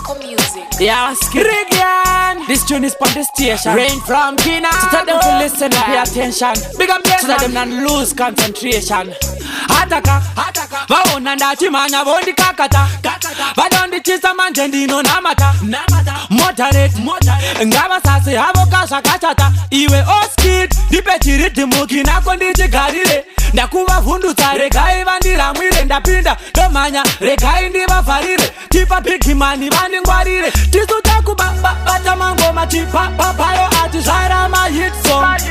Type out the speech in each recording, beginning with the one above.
Kinako Music. Yeah, Skrigian. This tune is on the station. Rain from Kina. So tell them to listen and pay attention. Big up yes, So that them not lose concentration. Ataka, vaona ndachimanya vondikakata, vadondichisa manje ndinonamata, moderate, ngavasase havo kazvakachata. Iwe Oskid, ndipe chiridhimu Kinako ndichigarire. Ndakuvavhundutsa, regai vandiramwire. Ndapinda ndomhanya, regai ndivavharire. Tipa bigimani vandingwarire. Tisu takubata mangoma, tipapapayo atizvara mahit song.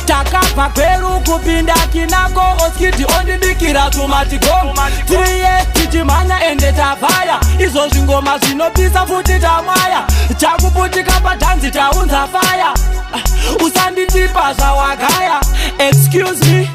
Takabva Gweru kupinda Kinako, Oskidi ondibikira tumatigo. 3 years tichimhanya ende tavhaya. Izvo zvingoma zvinopisa futi tamwaya. Chakuputika padhanzi, taunza fire. Usanditipa zvawagaya. Excuse me,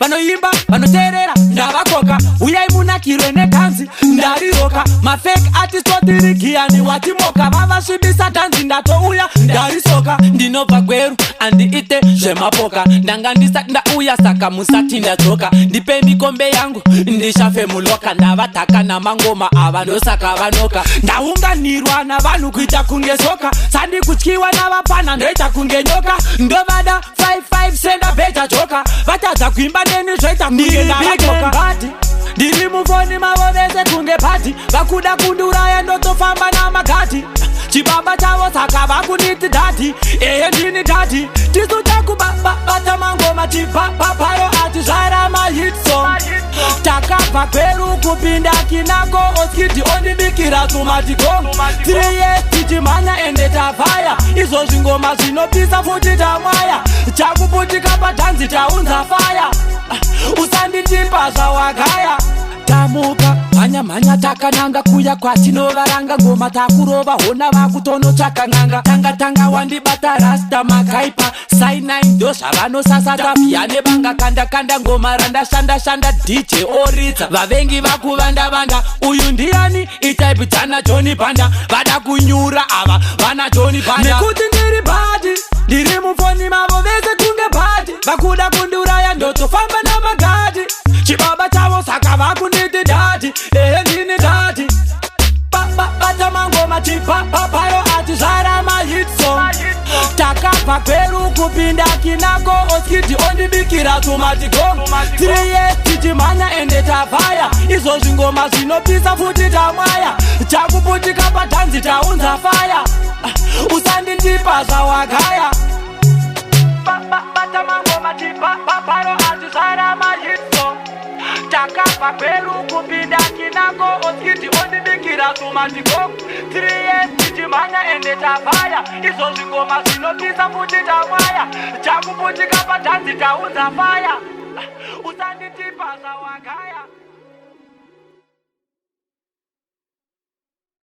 vanoimba vanoteerera, ndavakoka, uyai munakirwe neganzi ndariroka. Mafake artist otirigiyani watimoka, vavasvibisa dhanzi, ndatouya ndarisoka. Ndinobva Gweru, andiite zvemapoka. Ndanga ndisati ndauya, saka musati ndadzoka. Ndipe mikombe yangu ndishafe muloka. Ndavataka namangoma ava, ndosaka vanoka. Ndaunganirwa navanhu kuita kunge soka. Sandi kutyiwa navapana, ndoita kunge nyoka. Ndovada 55 senda bheja joka. Vatadza kuimba neni, zvoita kunge ndavatoka. Ndiri mufoni mavo vese kunge pati. Vakuda kundiuraya, ndotofamba namagati. Chibaba chavo, saka vakunditi daddy. Ehe, ndini daddy. Tisu takubata mangoma, tipapapayo atizvara mahit song. Takabva Gweru kupinda Kinako, Oskidi ondibikira tumatigo. 3 years tichimhanya ende tavhaya. Izvo zvingoma zvinopisa futi tamwaya. Chakuputika padhanzi, taunza fire. Usanditipa zvawagaya. Tamuka mhanya mhanya, takananga kuya kwatinovaranga. Ngoma takurova, hona vakutonotsvaka n'anga. Tanga tanga wandibata, rasta makaipa. Sinai ndo zvavanosasa, tavhiya nebanga. Kanda kanda ngoma randashanda shanda. DJ oridza, vavengi vakuvanda vanda. Uyu ndiani? Itype dzana Johni Banda. Vada kunyura ava vana Johni Banda. Nekuti ndiri bad, ndiri mufoni mavo vese kunge bhati. Vakuda kundiuraya, ndotofamba namagadi. Chibaba chavo, saka vakunditi daddy. Ehe, ndini daddy. Bata mangoma, tipapapayo atizvara mahit song. Takabva Gweru kupinda Kinako, Oskidi ondibikira tumatigo. 3 years tichimhanya ende tavhaya. Izvo zvingoma zvinopisa futi tamwaya. Chakuputika padhanzi, taunza fire. Usanditipa zvawagaya. Bata mangoma, tipapapayo atizvara mahit song. Takabva Gweru kupinda Kinako, Oskidi ondibikira tumatigo. 3 years tichimhanya ende tavhaya. Izvo zvingoma zvinopisa futi tamwaya. Chakuputika padhanzi, taunza fire. Usanditipa zvawagaya.